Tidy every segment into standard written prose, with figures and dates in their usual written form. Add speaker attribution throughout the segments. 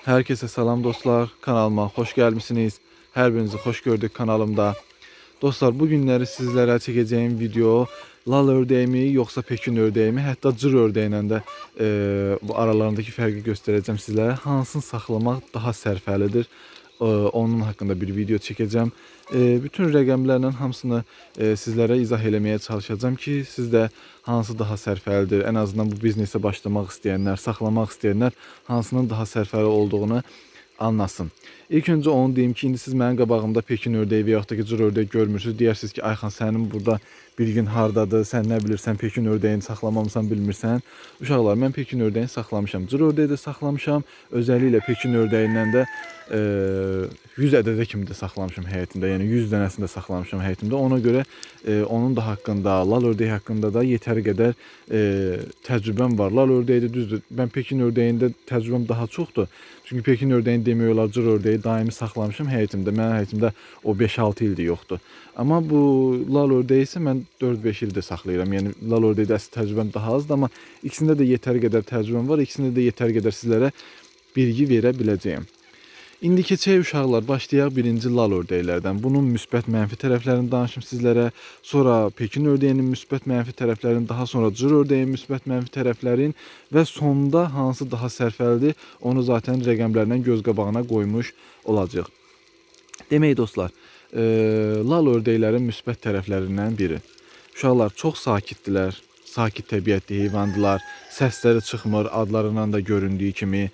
Speaker 1: Herkese salam dostlar, kanalıma hoş gelmişsiniz. Her birinizi hoş gördük kanalımda. Dostlar, bu günləri sizlərə çəkəcəyim video lal ördəyimi yoxsa Pekin ördəyimi, hətta cır ördəyi ilə də bu aralarındakı fərqi göstərəcəm sizlərə. Hansını saxlamaq daha sərfəlidir, onun haqqında bir video çəkəcəm. Bütün rəqəmlərlə hamısını sizlərə izah eləməyə çalışacağam ki, siz də hansı daha sərfəlidir, ən azından bu biznesə başlamaq istəyənlər, saxlamaq istəyənlər hansının daha sərfəli olduğunu anlasın. İlk öncə onu deyim ki, indi siz mənim qabağımda Pekin ördəyi və yaxud da ki, cır ördəyi görmürsünüz. Deyərsiniz ki, Ayxan sənin burada bilgin hardadır, sən nə bilirsən, Pekin ördəyini saxlamamısan, bilmirsən. Uşaqlar, mən Pekin ördəyini saxlamışam, cır ördəyi də saxlamışam. Özəlliklə Pekin ördəyindən də 100 ədədə kimi də saxlamışam həyətimdə. Yəni 100 dənəsini də saxlamışam həyətimdə. Ona görə onun da haqqında, lal ördəyi haqqında da yetəri qədər təcrübəm var. Lal ördəyi də düzdür. Mən Pekin ördəyində təcrübəm daha çoxdur. Çünki Pekin ördəyini demək olar cır ördəyi daimi saxlamışam həyətimdə. Mənim həyətimdə o 5-6 ildir yoxdur. Amma bu lal ördəyi isə mən 4-5 ildir saxlayıram. Yəni lal ördəydə əsl təcrübəm daha azdır, amma ikisində də yetəri qədər təcrübəm var. İkisində də yetəri qədər sizlərə bilgi verə biləcəyəm. İndi keçək uşaqlar, başlayaq birinci lal ördəklərdən. Bunun müsbət, mənfi tərəflərini danışım sizlərə. Sonra Pekin ördəyinin müsbət, mənfi tərəflərini, daha sonra cır ördəyin müsbət, mənfi tərəflərin və sonda hansı daha sərfəlidir, onu zaten rəqəmlərlə göz qabağına qoymuş olacaq. Demək dostlar, lal ördəklərin müsbət tərəflərindən biri. Uşaqlar çox sakitdilər, sakit təbiətli heyvandılar, səsləri çıxmır, adlarından da göründüyü kimi.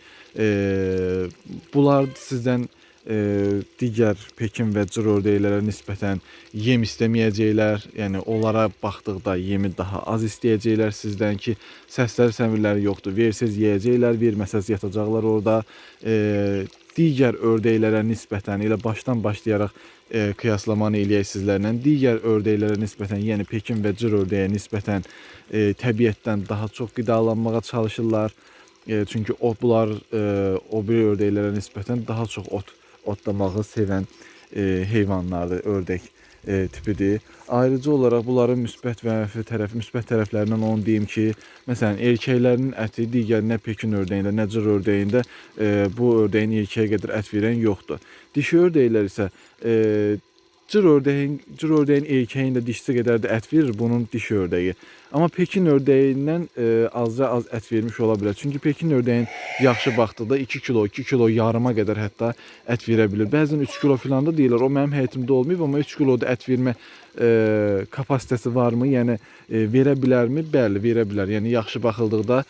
Speaker 1: Bunlar sizdən digər Pekin və cır ördəklərə nisbətən yem istəməyəcəklər. Yəni onlara baxdıqda yemi daha az istəyəcəklər sizdən ki, səsləri səmirləri yoxdur. Versiz yeyəcəklər, verməsəz yatacaqlar orada. Digər ördəklərə nisbətən elə başdan başlayaraq qiyaslamanı eləyək sizlərlə. Digər ördəklərə nisbətən, yəni Pekin və cır ördəyə nisbətən təbiətdən daha çox qidalanmağa çalışırlar. Çünki bunlar o biri ördəklərə nisbətən daha çox otlamağı sevən heyvanlardır, ördək tipidir. Ayrıca olaraq bunların müsbət və mənfi tərəf, müsbət tərəflərindən onu deyim ki, məsələn, erkəklərinin əti digər nə Pekin ördəyində, nə cır ördəyində bu ördəyin erkəyə qədər ət verən yoxdur. Dişi ördəklər isə cır ördəyin erkəyin də dişisi qədər də ət verir bunun dişi ördəyi. Amma Pekin ördəyindən azca az ət vermiş ola bilər. Çünki Pekin ördəyin yaxşı baxdıqda 2 kilo, 2 kilo yarıma qədər hətta ət verə bilir. Bəzən 3 kilo filan da deyirlər. O mənim həyətimdə olmayıb, amma 3 kiloda ət vermə kapasitəsi varmı? Yəni verə bilərmi? Bəli, verə bilər. Yəni yaxşı baxıldıqda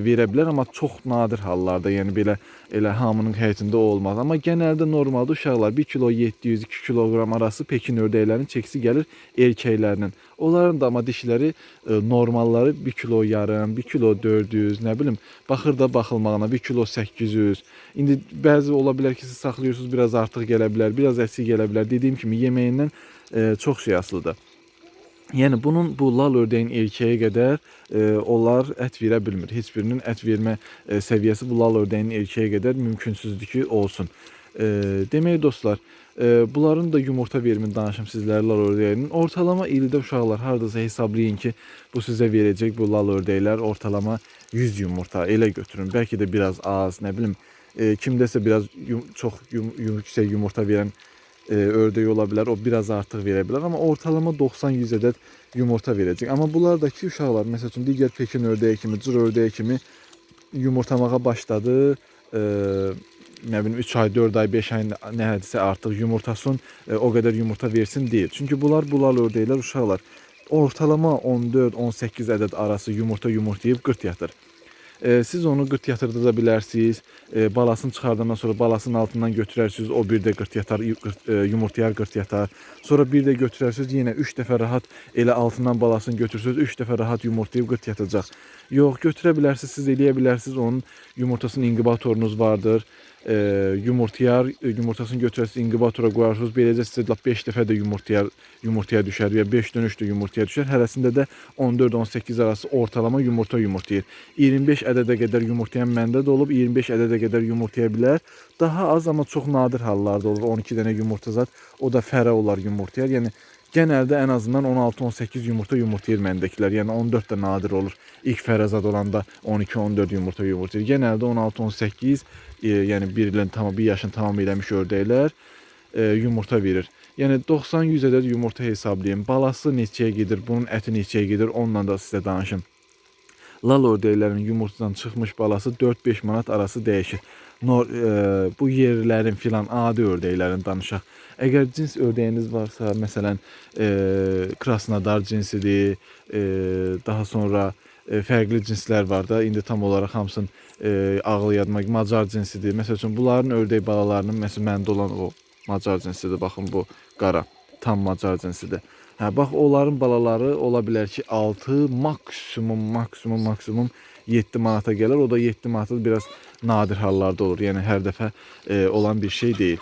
Speaker 1: verə bilər, amma çox nadir hallarda, yəni belə elə hamının həyətində olmaz. Amma genəldə normalda uşaqlar 1 kilo 700, 2 kiloqram arası Pekin ördəklərinin çəkisi gəlir erkəklərinin. Onların da amma dişiləri normalları 1 kilo yarım, 1 kilo 400, nə bilim, baxır da baxılmağına 1 kilo 800. İndi bəzi ola bilər ki, siz saxlayırsınız, biraz artıq gələ bilər, biraz əksik gələ bilər. Dediyim kimi yeməyindən çox şey asılıdır. Yəni bunun bu lal ördəyin erkəyə qədər onlar ət verə bilmir. Heç birinin ət vermə səviyyəsi bu lal ördəyin erkəyə qədər mümkünsüzdür ki, olsun. Demək dostlar, bunların da yumurta verimini danışım sizlərə lal ördəyinin. Ortalama ildə uşaqlar hardasa hesablayın ki, bu sizə verəcək bu lal ördəklər ortalama 100 yumurta elə götürün. Bəlkə də biraz az, nə bilim, kimdəsə biraz çox yüksək yumurta verən ördək ola bilər, o biraz artıq verə bilər, amma ortalama 90-100 ədəd yumurta verəcək. Amma bunlardakı uşaqlar, məsəl üçün digər Pekin ördəyi kimi, cır ördəyi kimi yumurtamağa başladı. Nə bilim 3 ay, 4 ay, 5 ay nə həddisə artıq yumurtasın, o qədər yumurta versin deyil. Çünki bunlar bu lal ördəklər uşaqlar ortalama 14-18 ədəd arası yumurta yumurtlayıb qırt yatır. Siz onu qırt yatırda da bilərsiniz. Balasını çıxardandan sonra balasının altından götürərsiniz, o bir də qırt yatar, yumurtlayar, qırt yatar. Sonra bir də götürərsiniz, yenə 3 dəfə rahat elə altından balasını götürsünüz, 3 dəfə rahat yumurtlayıb qırt yatacaq. Yox, götürə bilərsiniz, siz eləyə bilərsiniz, onun yumurtasının inkubatorunuz vardır. Yumurtlayar, yumurtasını götürərsiniz, inkubatora qoyarsınız. Beləcə sizə lap 5 dəfə də yumurtaya düşər ya 5 dönüş də yumurtaya düşər. Hərəsində də 14-18 arası ortalama yumurta yumurtlayır. 25 ədədə qədər yumurtlayan məndə də olub, 25 ədədə qədər yumurtlaya bilər. Daha az, amma çox nadir hallarda olur. 12 dənə yumurta zat, o da fərə olar yumurtlayar. Yəni Genəldə ən azından 16-18 yumurta yumurtlayır məndəkilər. Yəni 14 də nadir olur. İlk fərəzad olanda 12-14 yumurta yumurtlayır. Genəldə 16-18, yəni bir ilin tam bir yaşın tamam eləmiş ördəklər yumurta verir. Yəni 90-100 ədəd yumurta hesablayın. Balası neçəyə gedir, bunun əti neçəyə gedir, onunla da sizə danışım. Lal ördəklərin yumurtadan çıxmış balası 4-5 manat arası dəyişir. Bu yerlərin filan adi ördəklərin danışaq. Əgər cins ördəyiniz varsa, məsələn, Krasnodar cinsidir, daha sonra fərqli cinslər var da. İndi tam olaraq hamısının ağlı yadıma Macar cinsidir. Məsəl üçün bunların ördək balalarının, məsələn məndə olan o Macar cinsidir. Baxın bu qara tam Macar cinsidir. Hə, bax onların balaları ola bilər ki 6, maksimum 7 manata gəlir. O da 7 manata biraz nadir hallarda olur. Yəni hər dəfə olan bir şey deyil.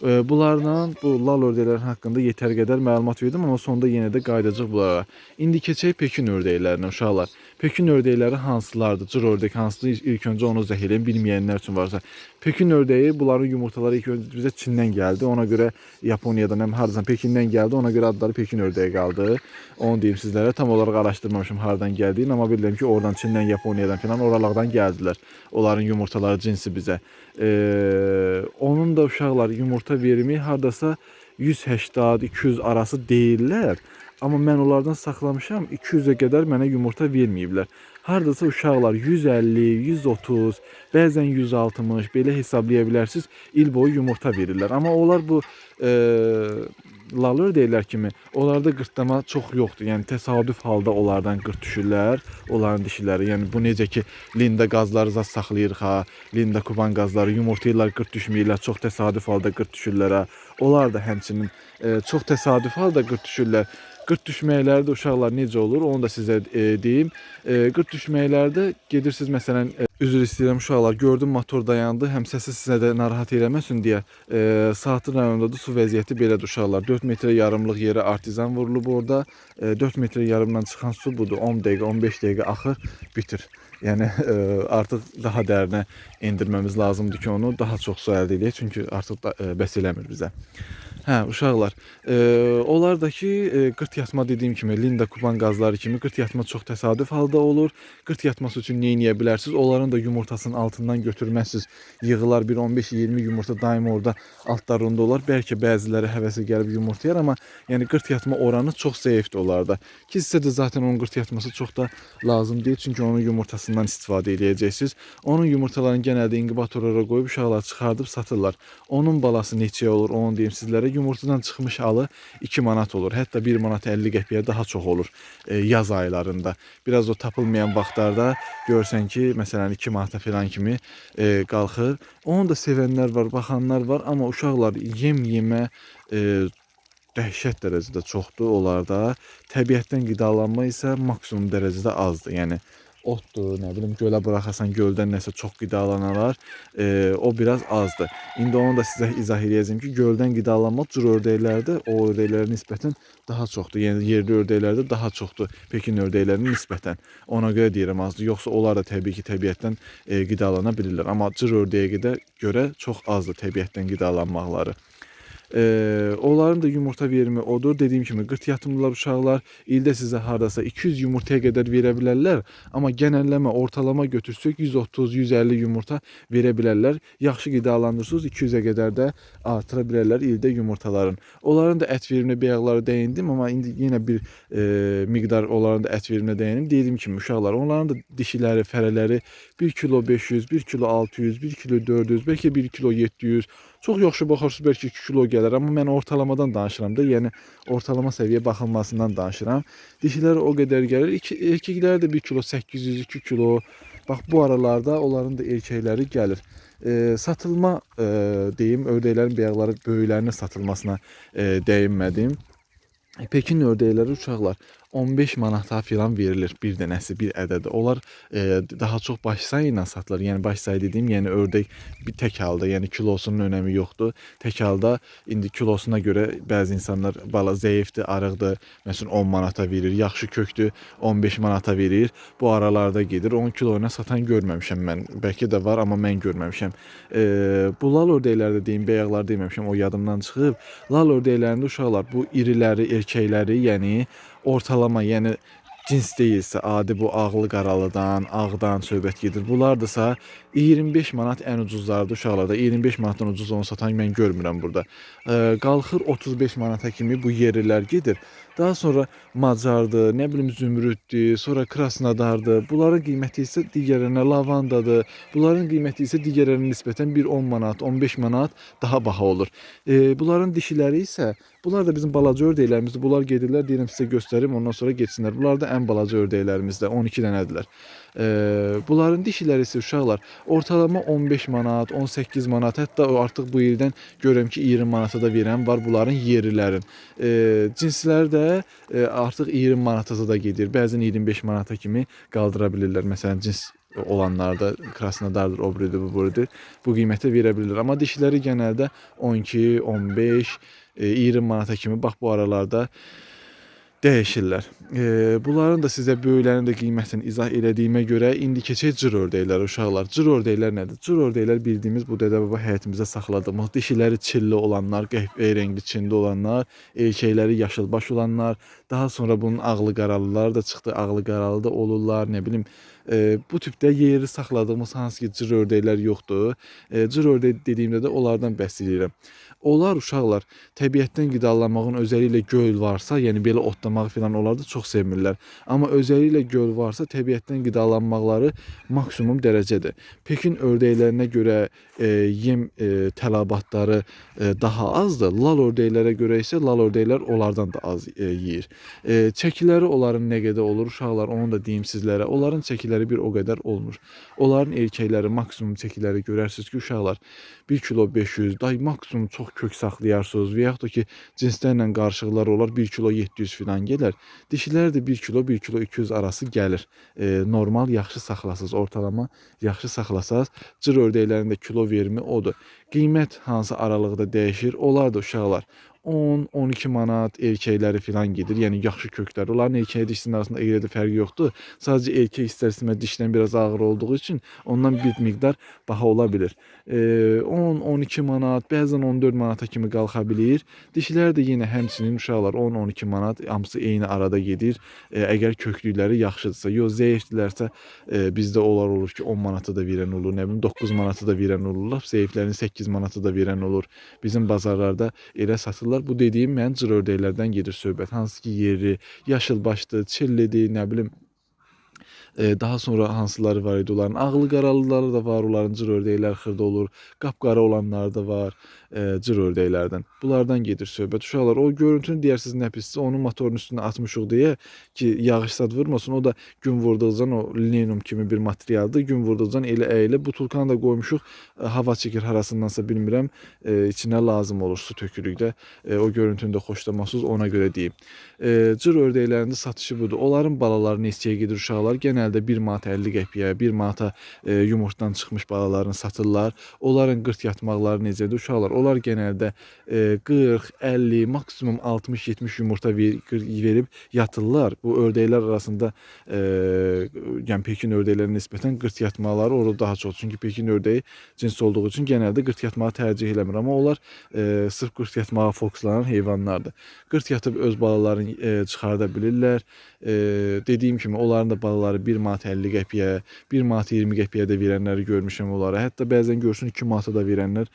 Speaker 1: Bunlarla bu lal ördəklərin haqqında yetər qədər məlumat verdim, amma sonda yenə də qayıdacaq bunlara. İndi keçək Pekin ördəklərinə uşaqlar. Pekin ördəkləri hansılardır? Cır ördək hansıdır? İlk öncə onu izah eləyim, bilməyənlər üçün varsa. Pekin ördəyi bunların yumurtaları ilk öncə bizə Çindən gəldi. Ona görə Yaponiyadan həm hardan Pekindən gəldi. Ona görə adları Pekin ördəyi qaldı. Onu deyim sizlərə. Tam olaraq araşdırmamışım hardan gəldiyini, amma bilirəm ki, oradan Çindən, Yaponiyadan filan oralardan gəldilər. Onların yumurtaları cinsi bizə. Onun da uşaqlar yumurta verimi hardasa 180-200 arası deyirlər. Amma mən onlardan saxlamışam, 200-ə qədər mənə yumurta verməyiblər. Hardasa uşaqlar 150, 130, bəzən 160 belə hesablaya bilərsiniz, il boyu yumurta verirlər. Amma onlar bu lal ördəklər kimi onlarda qırtlama çox yoxdur. Yəni təsadüf halda onlardan qırt düşürlər, onların dişiləri. Yəni bu necə ki Linda qazları zad saxlayırıq ha, Linda Kuban qazları yumurtayırlar, qırt düşməyirlər, çox təsadüf halda qırt düşürlər ha. Onlar da həmçinin çox təsadüf halda qırt düşürlər. Qırt düşməklərdə uşaqlar necə olur, onu da sizə deyim. Qırt düşməklərdə gedirsiniz məsələn, üzr istəyirəm uşaqlar, gördüm motor dayandı, həm səsi sizə də narahat eləməsin deyə. Saatlı rayonunda da su vəziyyəti belədir uşaqlar. 4 metrə yarımlıq yerə artizan vurulub orada. 4 metrə yarımdan çıxan su budur. 10 dəqiqə, 15 dəqiqə axır, bitir. Yəni artıq daha dərinə endirməmiz lazımdır ki, onu daha çox su əldə eləyək, çünki artıq da, bəs eləmir bizə. Hə, uşaqlar, onlar da ki, qırt yatma dediyim kimi, Linda Kuban qazları kimi qırt yatma çox təsadüf halda olur. Qırt yatması üçün nə edə bilərsiniz? Onların da yumurtasının altından götürməzsiniz. Yığılar bir 15-20 yumurta daim orada altlarında olar. Bəlkə bəziləri həvəsə gəlib yumurtlayar, amma yəni qırt yatma oranı çox zəifdir onlarda. Ki sizə də zaten onun qırt yatması çox da lazım deyil, çünki onun yumurtasından istifadə eləyəcəksiniz. Onun yumurtalarını genəldə inkubatorlara qoyub uşaqlar çıxardıb satırlar. Onun balası neçəyə olur, onu deyim sizlərə. Yumurtadan çıxmış alı 2 manat olur. Hətta 1 manat 50 qəpiyə daha çox olur yaz aylarında. Biraz o tapılmayan vaxtlarda görsən ki, məsələn 2 manata falan kimi qalxır. Onu da sevənlər var, baxanlar var, amma uşaqlar yem yemə dəhşət dərəcədə çoxdur onlarda. Təbiətdən qidalanma isə maksimum dərəcədə azdır. Yəni otdur, nə bilim gölə buraxasan, göldən nəsə çox qidalanarlar, o biraz azdır. İndi onu da sizə izah eləyəcəm ki, göldən qidalanma cür ördəklərdə o ördəklərə nisbətən daha çoxdur. Yəni yerli ördəklərdə daha çoxdur Pekin ördəklərinin nisbətən. Ona görə deyirəm azdır. Yoxsa onlar da təbii ki, təbiətdən qidalana bilirlər. Amma cür ördəyə görə çox azdır təbiətdən qidalanmaqları. Onların da yumurta verimi odur. Dediyim kimi qırt yatımlılar uşaqlar ildə sizə hardasa 200 yumurtaya qədər verə bilərlər. Amma genəlləmə, ortalama götürsək 130-150 yumurta verə bilərlər. Yaxşı qidalandırsınız 200-ə qədər də artıra bilərlər ildə yumurtaların. Onların da ət veriminə bayaqları dəyindim, amma indi yenə bir miqdar onların da ət veriminə dəyinim. Dediyim kimi uşaqlar, onların da dişiləri, fərələri 1 kilo 500, 1 kilo 600, 1 kilo 400, bəlkə 1 kilo 700. Çox yaxşı baxarsınız, bəlkə 2 kilo gələr, amma mən ortalamadan danışıram da, yəni ortalama səviyyə baxılmasından danışıram. Dişilər o qədər gəlir, erkəkləri də 1 kilo 800, 2 kilo. Bax bu aralarda onların da erkəkləri gəlir. Satılma deyim, ördəklərin bayaqları böyüklərinin satılmasına dəyinmədim. Pekin ördəkləri uşaqlar, 15 manata filan verilir bir dənəsi, bir ədədi. Onlar daha çox baş sayı ilə satılır. Yəni baş sayı dediyim, yəni ördək bir tək halda, yəni kilosunun önəmi yoxdur. Tək halda indi kilosuna görə bəzi insanlar bala zəifdir, arıqdır. Məsələn 10 manata verir, yaxşı kökdür, 15 manata verir. Bu aralarda gedir. 10 kilo ilə satan görməmişəm mən. Bəlkə də var, amma mən görməmişəm. Bu lal ördəklərdə deyim, bəyaqlar deməmişəm, o yadımdan çıxıb. Lal ördəklərində uşaqlar bu iriləri, erkəkləri, yəni ortalama, yəni cins deyilsə, adi bu ağlı qaralıdan, ağdan söhbət gedir. Bunlardırsa 25 manat ən ucuzlardır uşaqlarda. 25 manatdan ucuz onu satan mən görmürəm burada. Qalxır 35 manata kimi bu yerlilər gedir. Daha sonra Macardır, nə bilim Zümrüddür, sonra Krasnodardır. Bunların qiyməti isə digərlərinə lavandadır. Bunların qiyməti isə digərlərinə nisbətən bir 10 manat, 15 manat daha baha olur. Bunların dişiləri isə, bunlar da bizim balaca ördəklərimizdir. Bunlar gedirlər, deyirəm sizə göstərim, ondan sonra getsinlər. Bunlar da ən balaca ördəklərimizdir, 12 dənədirlər. Bunların dişiləri isə uşaqlar ortalama 15 manat, 18 manat, hətta artıq bu ildən görürəm ki 20 manata da verən var bunların yerlilərin. Cinslər də artıq 20 manata da gedir. Bəzən 25 manata kimi qaldıra bilirlər. Məsələn, cins olanlarda Krasnodardır, o biridir, bu biridir. Bu qiymətə verə bilirlər. Amma dişiləri genəldə 12, 15, 20 manata kimi bax bu aralarda dəyişirlər. Bunların da sizə böyüklərinin də qiymətini izah elədiyimə görə indi keçək cır ördəklərə uşaqlar. Cır ördəklər nədir? Cır ördəklər bildiyimiz bu dədə-baba həyətimizdə saxladığımız dişiləri çilli olanlar, qəhvəyi çinli olanlar, erkəkləri yaşılbaş olanlar, daha sonra bunun ağlı qaralıları da çıxdı, ağlı qaralı da olurlar, nə bilim. Bu tipdə yeri saxladığımız hansı ki cır ördəklər yoxdur. Cır ördək dediyimdə də onlardan bəhs eləyirəm. Onlar uşaqlar təbiətdən qidalanmağın özəlliklə göl varsa, yəni belə otlamağı filan onlar da çox sevmirlər. Amma özəlliklə göl varsa təbiətdən qidalanmaqları maksimum dərəcədir. Pekin ördəklərinə görə yem tələbatları daha azdır. Lal ördəklərə görə isə lal ördəklər onlardan da az yeyir. Çəkiləri onların nə qədər olur uşaqlar, onu da deyim sizlərə. Onların çəkiləri bir o qədər olmur. Onların erkəkləri maksimum çəkiləri görərsiniz ki, uşaqlar 1 kilo 500, day maksimum çox kök saxlayarsınız və yaxud da ki, cinslərlə qarışıqlar olar 1 kilo 700 filan gələr. Dişilər də 1 kilo, 1 kilo 200 arası gəlir. Normal yaxşı saxlasız, ortalama yaxşı saxlasaz, cır ördəklərinin də kilo verimi odur. Qiymət hansı aralıqda dəyişir? Onlar da uşaqlar 10-12 manat erkəkləri filan gedir. Yəni yaxşı köklər. Onların erkəyi dişisinin arasında elə də fərqi yoxdur. Sadəcə erkək istər-istəməz dişdən biraz ağır olduğu üçün ondan bir miqdar baha ola bilir. 10-12 manat, bəzən 14 manata kimi qalxa bilir. Dişilər də yenə həmçinin uşaqlar 10-12 manat hamısı eyni arada gedir. Əgər köklükləri yaxşıdırsa, yox zəifdirlərsə bizdə onlar olur ki 10 manata da verən olur, nə bilim 9 manata da verən olur, lap zəiflərin 8 manata da verən olur. Bizim bazarlarda elə satırlar. Bu dediyim mən cır ördəklərdən gedir söhbət. Hansı ki yeri, yaşılbaşdır, çillidir, nə bilim. Daha sonra hansıları var idi onların? Ağlı qaralıları da var, onların cır ördəklər xırda olur. Qapqara olanlar da var cır ördəklərdən. Bunlardan gedir söhbət. Uşaqlar, o görüntünü deyərsiniz nə pisdir, onu motorun üstünə atmışıq deyə ki, yağış zad vurmasın. O da gün vurduqcan o linum kimi bir materialdır. Gün vurduqcan elə əylə. Butulkanı da qoymuşuq. Hava çəkir harasındansa bilmirəm. İçinə lazım olur su tökülükdə. O görüntünü də xoşlamasınız, ona görə deyim. Cır ördəklərinin satışı budur. Onların balaları neçəyə gedir uşaqlar? Genəldə 1 manat 50 qəpiyə, 1 manata yumurtdan çıxmış balalarını satırlar. Onların qırt yatmaqları necədir uşaqlar? Onlar genəldə 40, 50, maksimum 60-70 yumurta verib yatırlar. Bu ördəklər arasında yəni Pekin ördəklərinə nisbətən qırt yatmaları orada daha çox. Çünki Pekin ördəyi cins olduğu üçün genəldə qırt yatmağı tərcih eləmir. Amma onlar sırf qırt yatmağa fokuslanan heyvanlardır. Qırt yatıb öz balalarını çıxarda bilirlər. Dediyim kimi onların da balaları 1 manat 50 qəpiyə, 1 manat 20 qəpiyə də verənləri görmüşəm onlara. Hətta bəzən görsün 2 manata da verənlər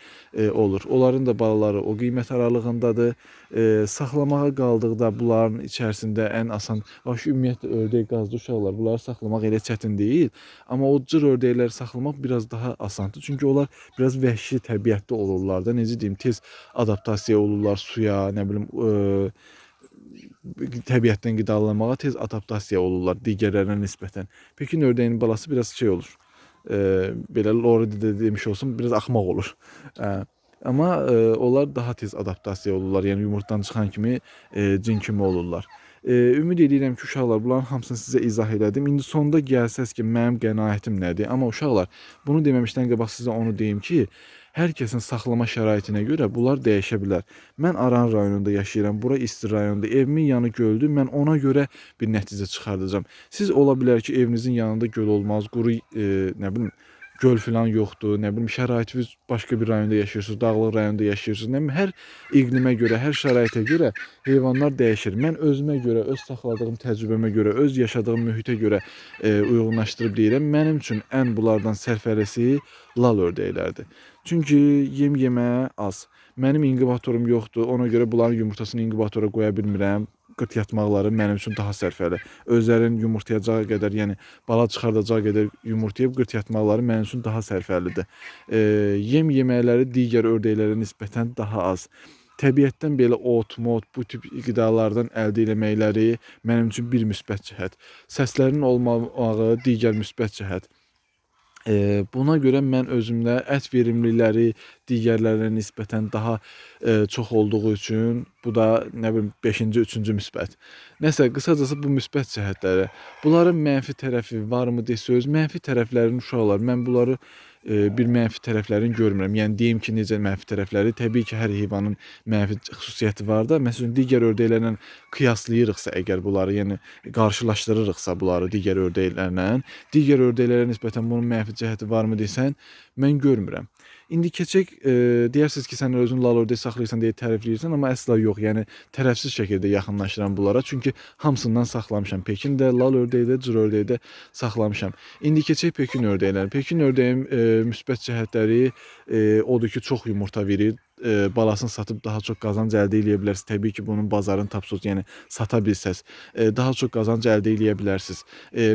Speaker 1: olur. Onların da balaları o qiymət aralığındadır. Saxlamağa qaldıqda bunların içərisində ən asan, bax ümumiyyətlə ördək qazlı uşaqlar, bunları saxlamaq elə çətin deyil. Amma o cır ördəkləri saxlamaq biraz daha asandır. Çünki onlar biraz vəhşi təbiətdə olurlar da. Necə deyim, tez adaptasiya olurlar suya, nə bilim, təbiətdən qidalanmağa tez adaptasiya olurlar digərlərinə nisbətən. Pekin ördəyinin balası biraz şey olur. Belə Lori də demiş olsun, biraz axmaq olur. Amma onlar daha tez adaptasiya olurlar. Yəni yumurtdan çıxan kimi cin kimi olurlar. Ümid edirəm ki, uşaqlar, bunların hamısını sizə izah elədim. İndi sonda gəlsəz ki, mənim qənaətim nədir? Amma uşaqlar, bunu deməmişdən qabaq sizə onu deyim ki, hər kəsin saxlama şəraitinə görə bunlar dəyişə bilər. Mən Aran rayonunda yaşayıram, bura isti rayonda, evimin yanı göldür, mən ona görə bir nəticə çıxardacağam. Siz ola bilər ki, evinizin yanında göl olmaz, quru, nə bilim, göl filan yoxdur, nə bilim, şəraitiniz başqa bir rayonda yaşayırsınız, dağlıq rayonda yaşayırsınız. Nə bilim, hər iqlimə görə, hər şəraitə görə heyvanlar dəyişir. Mən özümə görə, öz saxladığım təcrübəmə görə, öz yaşadığım mühitə görə uyğunlaşdırıb deyirəm. Mənim üçün ən bunlardan sərfəlisi lal ördəklərdir. Çünki yem yeməyə az. Mənim inkubatorum yoxdur, ona görə bunların yumurtasını inkubatora qoya bilmirəm. Qırt yatmaqları mənim üçün daha sərfəli. Özlərinin yumurtlayacağı qədər, yəni bala çıxardacağı qədər yumurtlayıb qırt yatmaqları mənim üçün daha sərfəlidir. Yem yeməkləri digər ördəklərə nisbətən daha az. Təbiətdən belə ot, mot, bu tip qidalardan əldə eləməkləri mənim üçün bir müsbət cəhət. Səslərinin olmamağı digər müsbət cəhət. Buna görə mən özümdə ət verimliləri digərlərinə nisbətən daha çox olduğu üçün bu da nə bilim 5-ci, 3-cü müsbət. Nəsə qısacası bu müsbət cəhətləri. Bunların mənfi tərəfi varmı desəz, mənfi tərəflərini uşaqlar, mən bunları bir mənfi tərəflərini görmürəm. Yəni deyim ki, necə mənfi tərəfləri? Təbii ki, hər heyvanın mənfi xüsusiyyəti var da. Məsələn, digər ördəklərlə qıyaslayırıqsa əgər bunları, yəni qarşılaşdırırıqsa bunları digər ördəklərlə, digər ördəklərə nisbətən bunun mənfi cəhəti varmı desən, mən görmürəm. İndi keçək, deyərsiniz ki, sən özün lal ördək saxlayırsan deyə tərifləyirsən, amma əsla yox, yəni tərəfsiz şəkildə yaxınlaşıram bunlara. Çünki hamısından saxlamışam. Pekin də, lal ördəyi də, cır ördəyi də saxlamışam. İndi keçək Pekin ördəkləri. Pekin ördəyin müsbət cəhətləri odur ki, çox yumurta verir. Balasını satıb daha çox qazanc əldə eləyə bilərsiniz. Təbii ki, bunun bazarını tapsınız, yəni sata bilsəz, daha çox qazanc əldə eləyə bilərsiniz.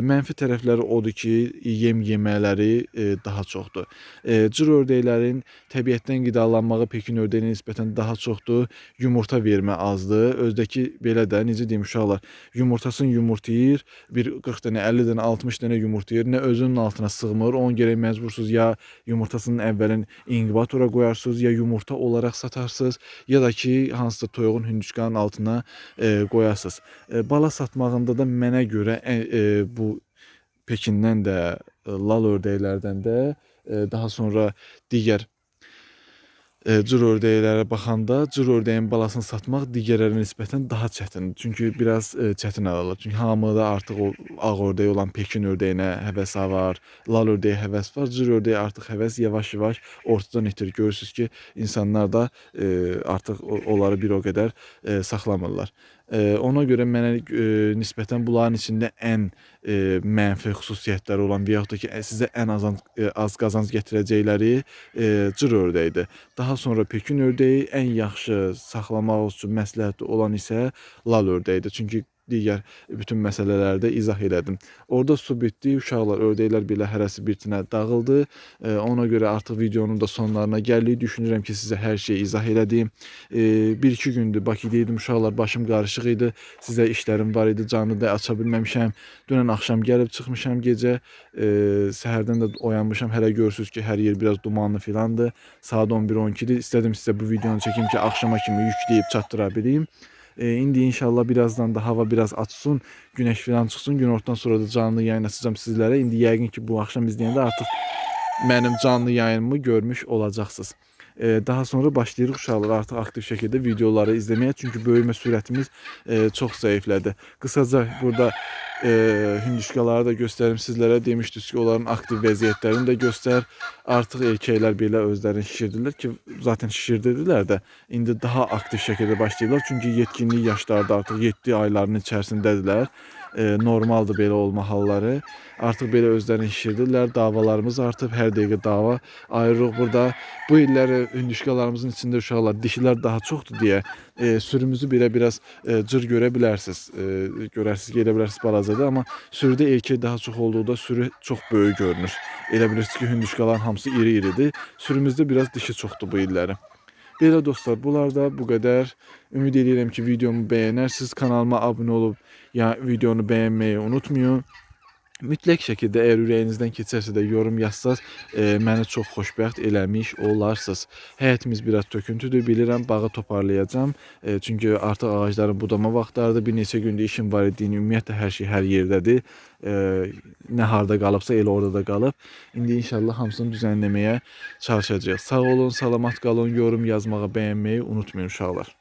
Speaker 1: Mənfi tərəfləri odur ki, yem yemələri daha çoxdur. Cır ördəklərin təbiətdən qidalanmağı Pekin ördəyinə nisbətən daha çoxdur. Yumurta vermə azdır. Özdəki belə də, necə deyim uşaqlar, yumurtasını yumurtlayır, bir 40 dənə, 50 dənə, 60 dənə yumurtlayır, nə özünün altına sığmır, ona görə məcbursuz ya yumurtasının əvvəlin inkubatora qoyarsınız, ya yumurta olaraq satarsınız, ya da ki, hansısa toyuğun, hündüşkanın altına qoyarsınız. Bala satmağında da mənə görə bu Pekindən də, lal ördəklərdən də, daha sonra digər cır ördəklərə baxanda cır ördəyin balasını satmaq digərlərinə nisbətən daha çətindir. Çünki biraz çətin alırlar. Çünki hamıda artıq o ağ ördək olan Pekin ördəyinə həvəs var, lal ördəyə həvəs var. Cır ördəyə artıq həvəs yavaş-yavaş ortadan itir. Görürsünüz ki, insanlar da artıq onları bir o qədər saxlamırlar. Ona görə mənə nisbətən bunların içində ən mənfi xüsusiyyətləri olan və yaxud da ki, sizə ən az qazanc gətirəcəkləri cır ördəyidir. Daha sonra Pekin ördəyi, ən yaxşı saxlamaq üçün məsləhətli olan isə lal ördəyidir. Çünki digər bütün məsələlərdə izah elədim. Orada su bitdi, uşaqlar, ördəklər belə hərəsi bir tinə dağıldı. Ona görə artıq videonun da sonlarına gəldik. Düşünürəm ki, sizə hər şeyi izah elədim. Bir-iki gündür Bakıda idim uşaqlar, başım qarışıq idi. Sizə işlərim var idi, canlı da aça bilməmişəm. Dünən axşam gəlib çıxmışam gecə. Səhərdən də oyanmışam. Hələ görürsünüz ki, hər yer biraz dumanlı filandır. Saat 11-12-dir. İstədim sizə bu videonu çəkim ki, axşama kimi yükləyib çatdıra bileyim. İndi inşallah birazdan da hava biraz açsın, günəş filan çıxsın. Günortadan sonra da canlı yayın açacağım sizlərə. İndi yəqin ki, bu axşam izləyəndə artıq mənim canlı yayınımı görmüş olacaqsınız. Daha sonra başlayırıq uşaqlar artıq aktiv şəkildə videoları izləməyə. Çünki böyümə sürətimiz çox zəiflədi. Qısaca burada hündüşkaları da göstərim sizlərə. Demişdiniz ki, onların aktiv vəziyyətlərini də göstər. Artıq erkəklər belə özlərini şişirdirlər ki, zaten şişirdirdilər də. İndi daha aktiv şəkildə başlayırlar. Çünki yetkinlik yaşlarda artıq 7 ayların içərisindədirlər. Normaldır belə olma halları. Artıq belə özlərini şişirdirlər. Davalarımız artıb. Hər dəqiqə dava ayırırıq burada. Bu illər hündüşkalarımızın içində uşaqlar, dişilər daha çoxdur deyə sürümüzü belə biraz cır görə bilərsiniz. Görərsiniz ki, elə bilərsiniz balacadır, amma sürüdə erkək daha çox olduqda sürü çox böyük görünür. Elə bilirsiniz ki, hündüşkaların hamısı iri-iridir. Sürümüzdə biraz dişi çoxdur bu illəri. Belə dostlar, bunlar da bu qədər. Ümid edirəm ki, videomu bəyənərsiniz. Kanalıma abunə olub ya videonu bəyənməyi unutmayın. Mütləq şəkildə əgər ürəyinizdən keçərsə də yorum yazsaz, məni çox xoşbəxt eləmiş olarsınız. Həyətimiz biraz töküntüdür, bilirəm, bağı toparlayacağam. Çünki artıq ağacların budama vaxtlarıdır. Bir neçə gündür işim var idi, ümumiyyətlə hər şey hər yerdədir. Nə harda qalıbsa elə orada da qalıb. İndi inşallah hamısını düzənləməyə çalışacağıq. Sağ olun, salamat qalın, yorum yazmağı, bəyənməyi unutmayın uşaqlar.